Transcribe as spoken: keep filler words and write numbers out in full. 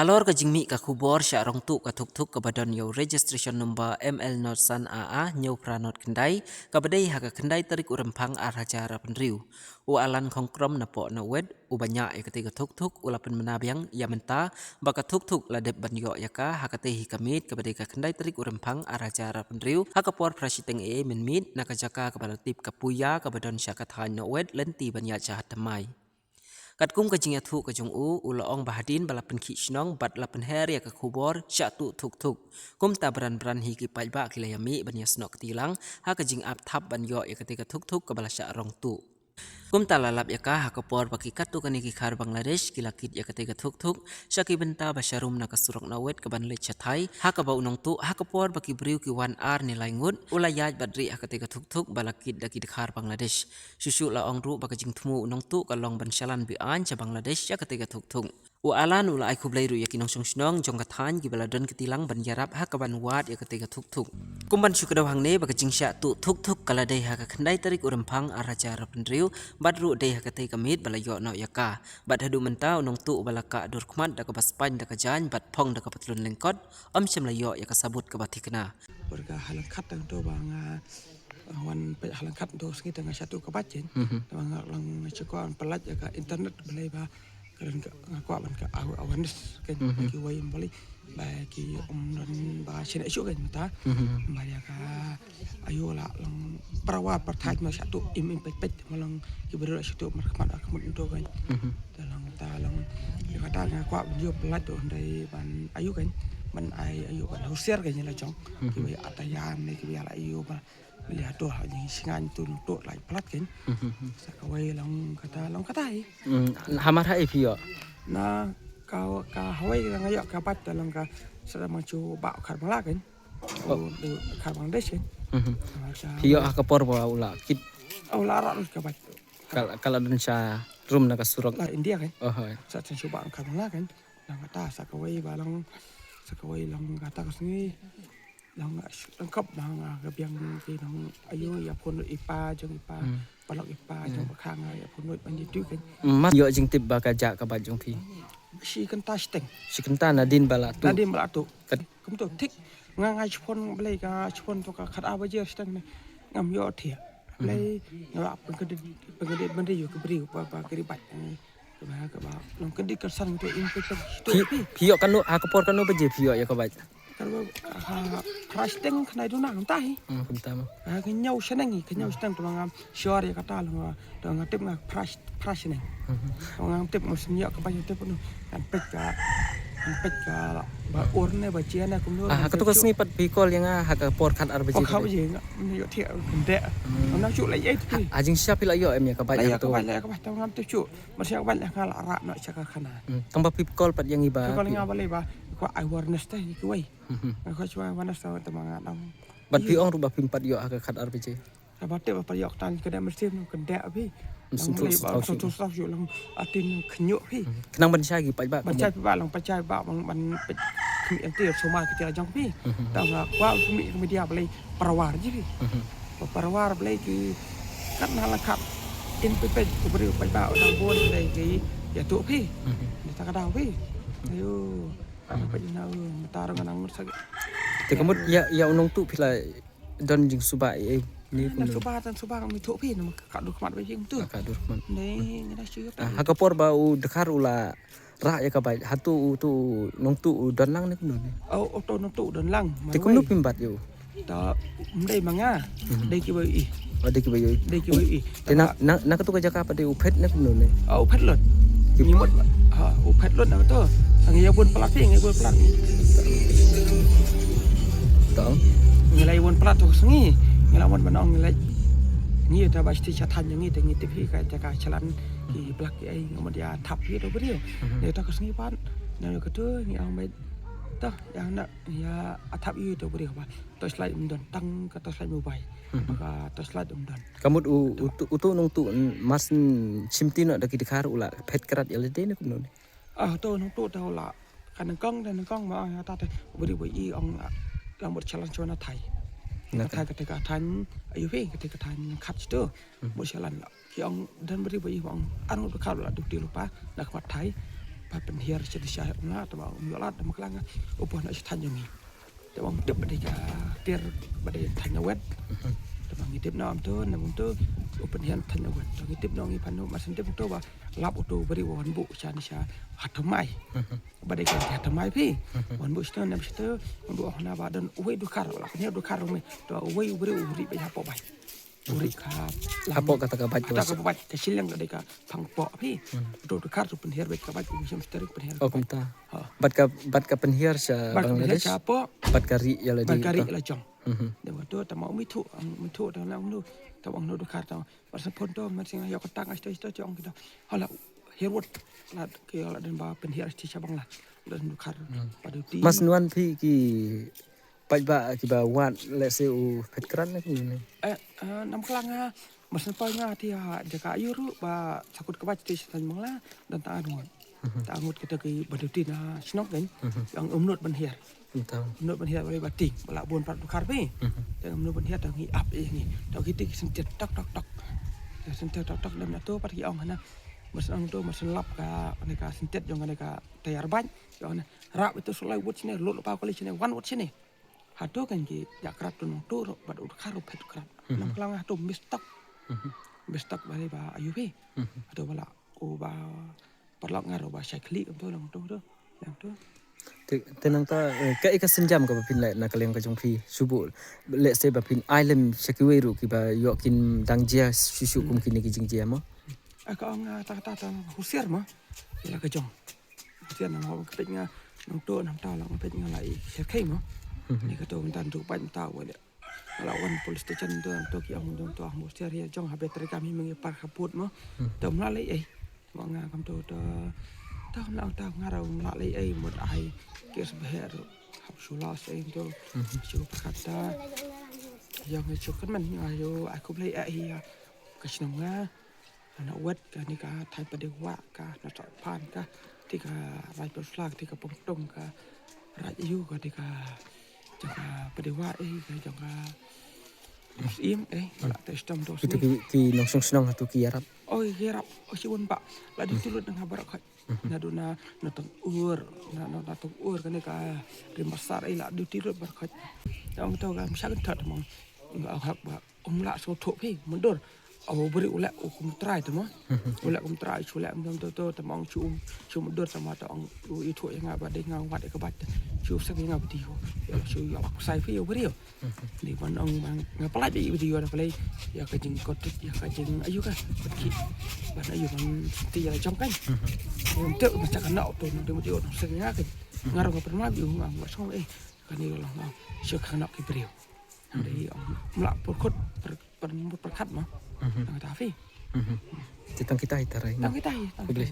Halor ka jingmih ka khubor shah rong tuh ka thuk thuk kaba don ïa u registration number M L not san A A hynñiew phra not khyndai, kaba dei ha ka khyndai tarik u Rymphang ar hajar arphew hynriew. U Alan Khongkrom na Pohnohwet, uba ñiah ïa katei ka thuk thuk, u la pynbna biang ïa mynta ba ka thuk thuk la dep ban ïoh ïa ka ha katei hi ka miet kaba dei ka khyndai tarik u Rymphang ar hajar arphew hynriew, ha ka por phra shiteng eiei mynmiet, na ka jaka kaba la tip ka Puya kaba don sha ka thaiñ Nohwet, lynti ban ïaid sha Hat Thymmai. Katkum ka jingïathuh ka jong u, u la ong ba hadien ba la pynkhih shnong bad la pynher ïa ka khubor shah tuh thuk thuk, kumta bran bran hi ki paidbah ki la ïamih ban ïasnoh kti lang ha ka jingap thap ban ïoh ïa katei ka thuk thuk kaba la shah rong tuh. Kumta la lap ïa ka ha ka por ba ki katto katne ki khar Bangladesh ki la kit ïa katei ka thuk thuk sha ki bynta ba sharum na ka surok Nohwet kaban leit sha thaiñ, ha kaba u nongtuh, ha ka por ba ki briew ki wan ar ne lai ngut, u la ïaid bad rieh ha katei ka thuk thuk ba la kit da ki dkhar Bangladesh. Shuh shuh la ong ruh ba ka jingthmu u nongtuh ka long ban shalan be-aiñ sha Bangladesh ïa katei ka thuk thuk. U Alan u la ai khublei ruh ïa ki nongshong shnong jong ka thaiñ kiba la don kti lang ban ïarap ha kaban wad ïa katei ka thuk thuk. Kum ban shu kdew hangne, ba ka jingshah tuh thuk thuk ka la dei ha ka khyndai tarik u Rymphang ar hajar arphew hynriew, bad ruh dei ha katei ka miet ba la ïoh noh ïa ka. Bad haduh mynta u nongtuh uba la kah dur khmat da kaba spaiñ da ka jaiñ bad phong da ka patlun lyngkot, ym shym la ïoh ïa ka sabut kaba thikna. Bad ka ha lyngkhat tang to ba nga, ah, wan peit ha lyngkhat to sngi tang nga shah tuh ka bike kein. Mhm. Te ba nga lang nga shu kwah ban pyllait ïa ka internet, balei ba ka don ka, nga kwah ban ka aw-, awareness kein. Mhm. Ba kiwei ym balei ba ki ym don ba shane shuh kein mynta. Mhm. Ba ïa ka aïu la long para war para thait ma shah tuh im im peit peit, ma long ki briew la shah tuh markhmat markhmut mynta kein. Mhm. Te long ta long ïa kata nga kwah ban ïoh pyllait to hynrei ban aïu kein, ban ai aïu ban husiar kein ïa la jong. Mhm. Kiba ïa ata ïam ne kiba ïa la aïu ba, ba ïa to ha jingsngewthuh nongtuh lai palat kein. Mhm. Sa kawei long kata, long kata hi. Mm, hamar ha ei phi ïoh? Na ka, ka hawei nga ïoh ka bike te long ka sa da mang chu ba khar Bangla kein. Oh. U, u khar Bangladesh kein. Mhm. Phi ïoh ha ka por ba u la kit? U la rah lut ka bike. Ka la, ka la don sha rum na ka surok. La India kein. Oh, hooid. Sa chen shu ba khar Bangla kein. Long kata sa kawei ba long, sa kawei long kata ka sngi. Long nga shu, long kop ba nga ka biang ki nong aïu ïa phone i pa jong i pa. Hmm. Paralok i pa jong ba khang ïa phone ban ïa tu kein. Hmm, ma ïoh jingtip ba ka jah ka bike jong phi? Shi kynta shiteng. Shi kynta nadien ba la tuh. Nadien ba la tuh. Kat- Kumto thik nga nga shu phone, balei ka shu phone to ka khatar baje shiteng ne. Ngam ïoh thiah. Balei nga la pynkyndiat, pynkyndiat bynriew ïa ki briew ba, ba ki ri bike. Kaba, kaba nongkyndit kyrsan to im peit peit to. Phi, phi ïoh katno, ha ka por katno baje phi ïoh ïa ka bike? Katba, ha, phra shiteng khyndai duna kumta hi. Hmm, kumta mo. Ha, ka hynñiew shaneng hi, ka hynñiew shaneng to ngam sure ïa kata long, to nga tip nga phra, phra shaneng. Mhm. To ngam tip, ngam sngewthuh ïa ka bike, tip no. Ngan peit ka, ngan peit ka ba ur ne ba jia ne kumno. Ah, ha kato ka sngi pat phi call ïa nga ha ka por khatar baje. Por khatar baje ngam ïoh thiah, kyndiat. Hmm. Ngam shu leh ei phi. Ha, ha jingshisha phi la ïoh em ïa ka bike? La ïoh ka bike, la ïoh ka bike, tang ngam tip shuh. Mar sha ka bike la nga la rah noh sha ka khana. Hmm. Tang ba phi call pat ïa ngi ba. Phi call ïa nga balei ba kwah awareness te ïa kiwei. Mhm. Nga kwah shu awareness te, te ma nga dang. Bad phi ong ruh ba phim pat ïoh ha ka khatar baje. Kaba tip ba pat ïoh tang ka dei mynsiem nong kyndiat phi. Mynsiem. Lang shu, lang shu, shu, shu, lang atin khynñiuh phi. Mhm. Khnang ban shai ki paidbah. Ban shai paidbah, lang ban shai paidbah, ban, ban peit khmih ïa ki sumar ki tira jong phi. Mhm. Tang nga kwah khmih ka media balei para war ji phi. Mhm. Ba para war balei ki kat na lyngkhat. In peit peit u briew paidbah u dang bun balei ki ïathuh phi. Mhm. Ni ta ka daw phi. Aïu. Ka peit na u mynta ruh nga nang ngut sa. Te ka mut ïa, ïa u nongtuh phi la don jingsuba ei ei ne? Nang kumno? Suba, tang suba ngam ithuh phi, namar ka dur khmat ba jingtuh. Ka dur khmat. Ne, ngi da shu ïa. Ah, ha ka por ba u dkhar u la rah ïa ka bike, hato uto u nongtuh u don lang ne kumno ne? Oh, uto u nongtuh u don lang. Te kumno phim bat ïa u? Ta, ym dei ma nga. Mhm. Dei kiba ïohi. Oh, dei kiba ïohi. Dei kiba ïohi. Te na, na, na kato ka jaka pat dei u phet ne kumno ne? Ah, u phet lut. Ki- Ngi mut, ha, u phet lut na kato. Ngi ïa bun palat phi, ngi bun palat. Tang. Ngi la ïa bun palat to ka sngi. Ngi la mut ban ong ngi la. Ngi ta ba sha thaiñ ngi te ngi tip hi ka jaka shalan ki blak ki ei, ngi mut ïa thap hi to briew. Mhm. Ngi ta ka sngi pat. Na kato ngi ong ba. Ta, ïa na, ïa thap hi to briew ba. Torchlight ym don, tang ka torchlight mobile. Mhm. Ba ka torchlight ym don. Ka mut u, uto, uto u nongtuh, mm, mar syn shimti noh da ki dkhar u la phet krad ïa lade ne kumno ne? Ah, uto u nongtuh te u la ka nyngkong, te nyngkong ma ong ïa ta te u briew ba i ong, ah, la mut shalan shuwa na thaiñ. Na thaiñ. Ka thaiñ, ka thaiñ, ka thaiñ, aïu phi, ka thaiñ, ka thaiñ lyngkhat shuh to. Mhm. Mut shalan la. Ki ong don briew ba i ong, ar ngut ba kha la duk ti lypa na khmat thaiñ. Ba pynhiar sha dei sha ong la, te ba ong ïoh lad, te ma klang u pynhiar sha thaiñ jong ngi. Te ba ong tip ba dei ka tiar ba dei thaiñ na wet. Te ba ngi tip na ong to, na ong to u pynhiar thaiñ na wet. Te ngi tip na ong ngi pan u, mar syn tip to ba lap u to bari wan bu sha ni sha Hathamai. Ba dei ka Hathamai phi. Wan bu sha na sha to, wan bu ong na ba don uwei dukar, la pynhiar dukar ong me. Te uwei u bari u ri ba hapoh bai. U ri ka hapoh kata ka bait ka bait ka shileng ka dei ka phang poh phi. To dukar to pynhiar bait ka bait u shim steering pynhiar. Oh kumta. Bad ka bad ka pynhiar sha Bangladesh. Bad ka ri ïa la di. Bad ka ri la jong. Dei wa to tama u mithu, mithu ta na unu. Tama unu dukar ta. Mar syn phone to mar syn ïa kontak ai to to jong kita. Hala hiar wot la ki la den ba pynhiar sti sha Bangla. Den dukar. Padu ti. Mas nuan phi ki paidbah kiba wad lehse u phet krat ne kumne. Eh, eh, nam klang ha, mas na poi nga ti ha jaka ayu ruh ba sakut kaba ti sa Bangla dan ta angut. Ta angut kita ki baduti na shnong kan, yang umnut ban hiar. Umnut ban hiar ba ting, ba la bun pat dukar be. Yang umnut ban hiar ta ngi ap eh ngi. Ta ki ti ki sentet tok tok tok. Ta sentet tok tok dam na to pat ki ong hana. Mas ong to mas lap ka ne ka sentet jong ne ka tayar ban. Jong ne rap itu sulai wut sini, lut pa kali sini, wan wut sini. Hato kan ki ïa krap tu nong tu ro bad u khar u phet krap. Nam klang hato mistak. Mistak bari ba ayu be. Hato bala u ba parlok ngar u ba shai khli tu nong tu tu. Nong tu. Te nang ta ka ika senjam ka ba phin leh na ka liang ka jong phi subu lehse ba phin ai lem sha kiwei ruh kiba ïoh kin dang jia shu shu kum kine ki jingjia mo. Aka ong ta ta ta husiar mo. Ila ka jong. Tian na hok pet nga nong to nam ta la pet nga lai sher kai mo. Ni ka to ntan tu pat ta wa le. La wan police station to to ki ong to to mo sher ya jong ha betri kami mengi par ka put mo. To mla lai eh. Mo nga kam to to. To mla ta nga ra mla lai eh mo ai kes beher. Hap shula se to. Shu pakata. Yang shu kan men nga yo aku lai eh ya. Ka shnong nga. Ana wet ka ni ka thai pa de wa ka na sa pan ka ti ka rai pa flag ti ka pong tong ka rai yu ka ti ka jaka pa de wa eh ka jaka musim eh la te stam do. Itu ki ki nong song song tu ki arab. Oh ki arab oh si won ba la di tulut nga barak. Na do na na tong ur na na tong ur ka ni ka rim basar eh la di tulut barak. Yang to ka msang thot mong nga hak ba. Um lah so thok phi mundur. Aw beri ulek u kum trai tu mo. Ulek kum trai chu lek mdam tu tu tu mong chu chu mundur sama tu ong u i thok nga ba dei nga wat ka bat. Chu sek nga video. Ya chu ya ku sai phi u beri. Ni ban ong nga pelai di video na pelai. Ya ka jing kotik ya ka jing ayu ka. Kotik. Ban ayu ban ti ya jong kan. Untuk macam nak tu nanti video sek nga kan. Ngarang pernah bi ong nga song eh. Kan ni long. Sek nak ki beri. Hari mla pyrkhat pyrkhat ma. Nang ta fi. Ti tang kita hi tarai. Tang kita hi. Tang kita.